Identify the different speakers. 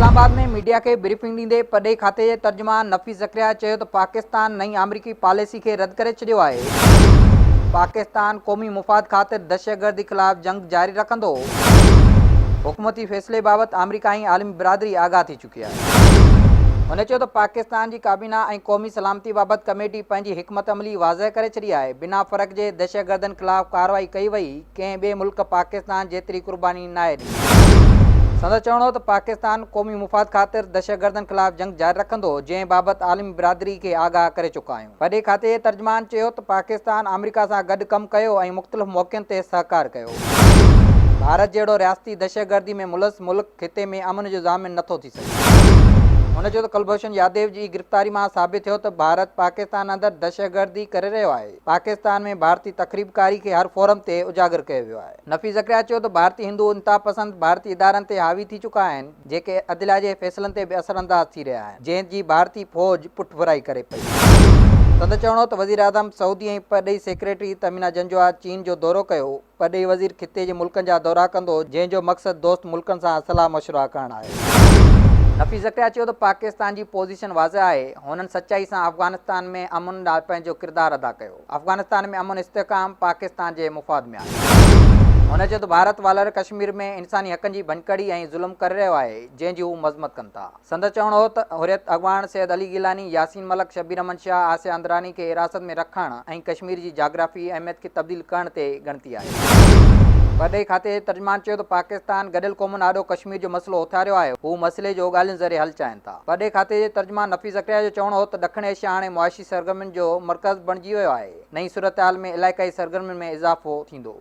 Speaker 1: اسلام آباد ۾ ميڊيا کي بريفنگ ڏيندي پرڏيهي کاتي جي ترجمان نفيس ذڪريا چيو ته پاڪستان نئين آمريڪي پاليسي کي رد ڪري ڇڏيو آهي، پاڪستان قومي مفاد خاطر دهشتگردي خلاف جنگ جاري رکندو، حڪومتي فيصلي بابت آمريڪا ۽ عالمي برادري آگاهه ٿي چڪي آهي. هن چيو ته پاڪستان جي ڪابينا ۽ قومي سلامتي بابت ڪميٽي پنهنجي حڪمت عملي واضح ڪري ڇڏي آهي، بنا فرق جي دهشتگردن خلاف ڪارروائي ڪئي وئي، ڪنهن ٻئي ملڪ پاڪستان جيتري قرباني ناهي ڏني. سندس چوڻ هو ته پاڪستان قومي مفاد خاطر دهشتگردن خلاف جنگ جاري رکندو، جنهن بابت عالمي برادري کي آگاهه ڪري چڪا آهيون. پرڏيهي کاتي جي ترجمان چيو ته پاڪستان آمريڪا سان گڏ ڪم ڪيو ۽ مختلف موقعن تي سهڪار ڪيو. ڀارت جهڙو رياستي دهشتگردي ۾ ملوث ملڪ خطي ۾ امن جو ضامن نٿو ٿي سگهي. هن چيو ته ڪلڀوشن ياديو جي گرفتاري مان ثابت ٿيو ته ڀارت پاڪستان اندر دهشتگردي ڪري رهيو آهي، پاڪستان ۾ ڀارتي تخريبڪاري کي هر فورم تي اجاگر ڪيو ويو آهي. نفيس ذڪريا چيو ته ڀارتي هندو انتهاپسند ڀارتي ادارن تي حاوي ٿي چڪا آهن، جيڪي عدليه جي فيصلن تي به اثرانداز ٿي رهيا آهن، جنهن جي ڀارتي فوج پٺڀرائي ڪري پئي. سندس چوڻ هو ته وزيراعظم سعودي ۽ پرڏيهي سيڪريٽري تهمينا جنجوعا چين جو دورو ڪيو، پرڏيهي وزير خطي جي ملڪن جا دورا ڪندو، جنهن جو مقصد دوست ملڪن سان صلاح مشورا ڪرڻ آهي. نفيس ذڪريا چيو ته پاڪستان جي پوزيشن واضح آهي، هنن سچائي سان افغانستان ۾ امن لاء پنهنجو ڪردار ادا ڪيو، افغانستان ۾ امن استحڪام پاڪستان جي مفاد ۾ آهي. هن چيو ته ڀارت والاريل ڪشمير ۾ انساني حقن جي ڀڃڪڙي ۽ ظلم ڪري رهيو آهي، جنهن جي هو مذمت ڪن ٿا. سندس چوڻ هو ته حريت اڳواڻ سيد علي گيلاني، ياسين ملڪ، شبير احمد شاهه، آسيه اندراني کي حراست ۾ رکڻ ۽ ڪشمير جي جاگرافي اهميت کي تبديل ڪرڻ تي ڳڻتي آهي. پرڏيهي کاتي جي ترجمان چيو ته پاڪستان گڏيل قومن آڏو ڪشمير جو مسئلو اٿاريو آهي، هو مسئلي جو ڳالهين ذريعي حل چاهين ٿا. پرڏيهي کاتي جي ترجمان نفيس ذڪريا جو چوڻ هو ته ڏکڻ ايشيا هاڻي معاشي سرگرمين جو مرڪز بڻجي ويو آهي، نئين صورتحال ۾ علائقائي سرگرمين ۾ اضافو ٿيندو.